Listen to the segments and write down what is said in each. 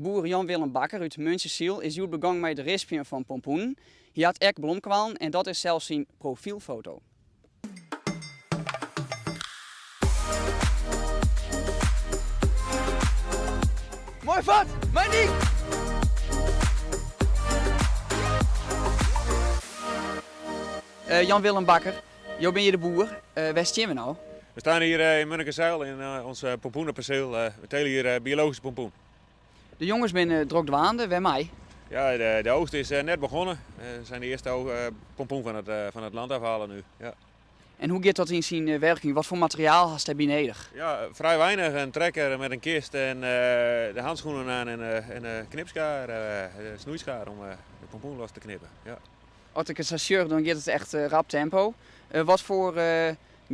Boer Jan Willem Bakker út Muntsjesyl is hjoed begong mei it rispjen fan pompoenen. Hy hat ek blomkoalen en dat is sels syn profylfoto. Moai fart, mei dy! Jan Willem Bakker, jo binne hjir de boer. Wêr stean we no? We staan hier in Munnekezijl in ons pompoenenperceel. We telen hier biologische pompoen. De jonges binne drok dwaande, wêrmei? Ja, de, de oogst is net begonnen. We zijn de eerste pompoen van het, van het land afhalen nu. Ja. En hoe giet dat yn syn werking? Wat foar materiaal hast dêrby nedich? Ja, vrij weinig. Een trekker met een kist en de handschoenen aan en, en een knipschaar, de snoeischaar om de pompoen los te knippen. Ja. As ik it sa sjoch, dan giet it echt rap tempo. Wat foar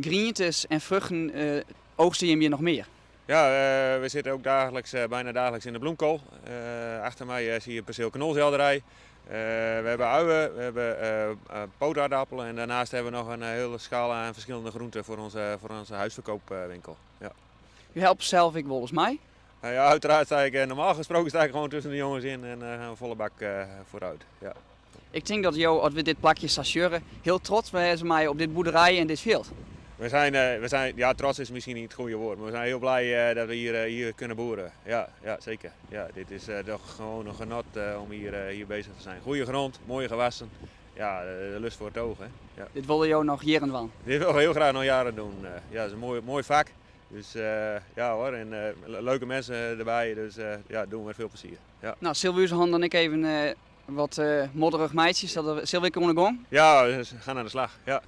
grientes en fruchten oogste jim hjir noch mear? Ja, we zitten ook dagelijks, bijna dagelijks in de bloemkool. Achter mij zie je perceel knolselderij. We hebben uien, we hebben pootaardappelen en daarnaast hebben we nog een hele scala aan verschillende groenten voor onze, voor onze huisverkoopwinkel. Ja. U helpt zelf ek wolris mei? Ja, uiteraard sta ik, normaal gesproken sta ik gewoon tussen de jongens in en gaan we volle bak vooruit. Ja. Ik tink dat jo, as we dit plakje sa sjogge, hiel trots wêze meie op dit boerderij en dit fjild. We zijn, we zijn, ja, trots is misschien niet het goede woord, maar we zijn heel blij dat we hier, hier kunnen boeren. Ja, ja, zeker. Ja, dit is toch gewoon een genot om hier, hier bezig te zijn. Goede grond, mooie gewassen. Ja, de lust voor het oog. Hè. Ja. Dit wolle jo noch jierren dwaan? Dit willen we heel graag nog jaren doen. Ja, het is een mooi, mooi vak. Dus ja hoor, en leuke mensen erbij, dus ja, doen we met veel plezier. Ja. Nou, sille we ús hannen dan ek even wat modderich meitsje, sadat sille we ek oan de gong? Ja, we gaan aan de slag. Ja.